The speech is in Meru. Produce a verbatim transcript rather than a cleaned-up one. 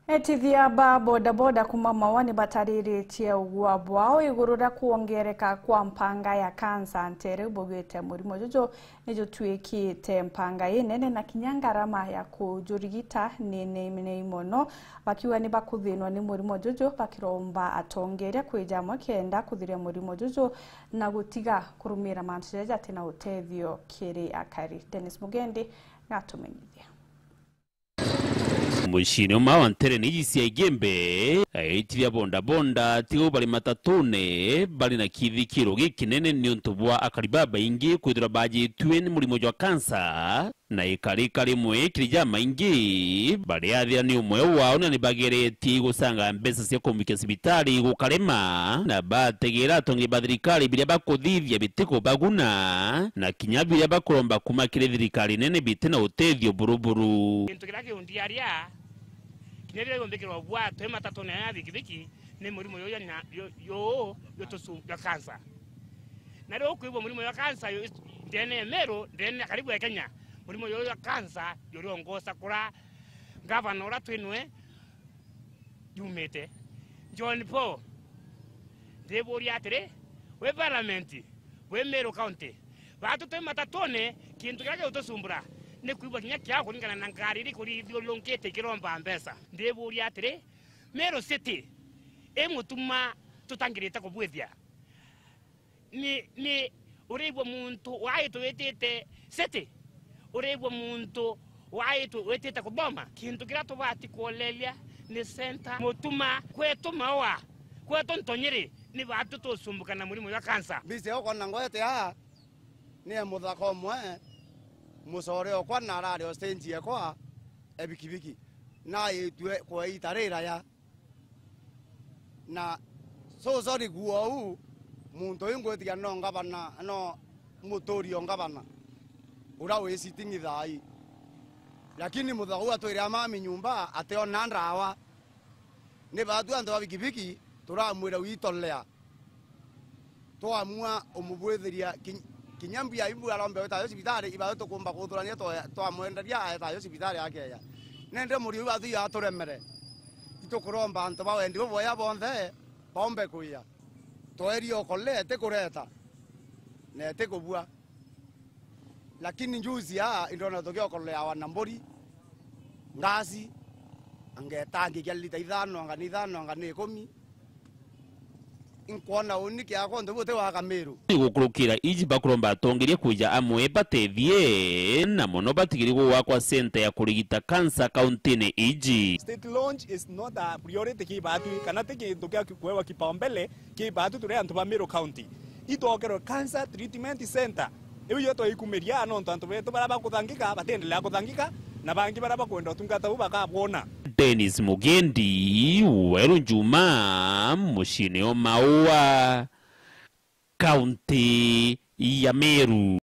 Etithia ba bodaboda kuma Maua ni batariritie ugua bwao iguru ria kwongereka kwa mpanga ya kansa ntere bugwite murimo juju ni jutuikite mpanga inene na kinya ngarama ya kujurigita ni nene mono, bakiuga ni bakuthinwa ni murimo juju, bakiromba atongeria kwija amwe kenda kuthiria murimo juju na gutiga kurumira mantu jaja jati na utethio kiri akari. Dennis Mugendi natumenyithia. Muciine umwe wa nterene iji cia Igembe, aitithia bondabonda tiga u bari matatune bari na kithikiro gikinene niuntu bwa akari babaingi kwithirwa bajitue ni murimo jwa kansa, na ikarika rimwe kiri jamaingi bariathira ni umwe wao na ni bageretie gucanga mbeca cia kumuikia cibitari gukarema, na bategera atongi ba thirikari biria bakuthithia bitikubaguna, na kinya biria bakuromba kuma kiri thirikari nene biti na utethio buruburu. Kintu kiria kiundiaria, kinya riria yumbikirwa bwa twi matatune ya bikibiki, ni murimo yuyu nya-, yu-, yu-, yutucu-, jwa kansa. Na riu kwigua murimo jwa kansa yu-, ndene ya Meru, ndene ya karibu ya Kenya, murimo yuyu jwa kansa juriongosa kura ngavana uria twinwe yumite. John Paul, ndiburia atiri, wi parliament, wi Meru County, batu twi matatune, kintu kiria gigutucumbura ni kwigua kinya kiao kuringana na ngari iri kurithiurunkite ikiromba mbeca. Ndiburia atiri, Meru City i mutuma tutangirite kubwithia? Ni, ni urigua muntu waitwe witite city, urigua muntu waitwe witite kuthoma. Kintu kiria tubati kuoleria ni center mutuma kwetu Maua, kwetu Ntonyiri, ni batu tucumbuka na murimo jwa kansa. Mbisi okwa na ngoete aa, ni e muthaka umwe, mucore okwa na arari o stage ekwa e bikibiki, na aitue kwa ita riraya. Na so sorry kuo uu, muntu uyu ngwitikia no ngavana, no muturi o ngavana uria wi sitting thaa ii. Lakini muthaka uu atwire amami nyumba, ationa ndawa. Ni batu antu ba bikibiki turamwira witolea. Twamua umubwithiria kin-, kinya mbia imbu arombe wetayo cibitari, ibatu tukumba kuthurania twa-, twamwenderia aetayo cibitari akeya. Nende muri uyu athiaga aturemere. Itukuromba antu ba wendi buboya bonthe baumbe kwia. Twerie okole eti kureta, na eti kubua. Lakini juzi aa, indona tukiokoleawa na mburi, ngasi, angetangikia lita ithano, anga ni ithano, anga ni ikumi. Inkwona uni kiakwa nthi buti wa Kamiru. Gukurukira iji bakuromba atongeria kwija amwe batethie, na mono batigiri gwakwa center ya kurigita kansa kauntine iji. State launch is not a priority ki batu, kana ti kintu kia kuewa kipaumbele ki batu turi antu ba Meru County. Itwokerwe Cancer Treatment Center. Iu yo twaikumiria nontu antu betu baria bakuthangika batiendelea kuthangika, na bangi baria bakwenda utungata buu bakabwona. Dennis Mugendi, Weru Njuma, muciine o Maua, kaunti ya Meru.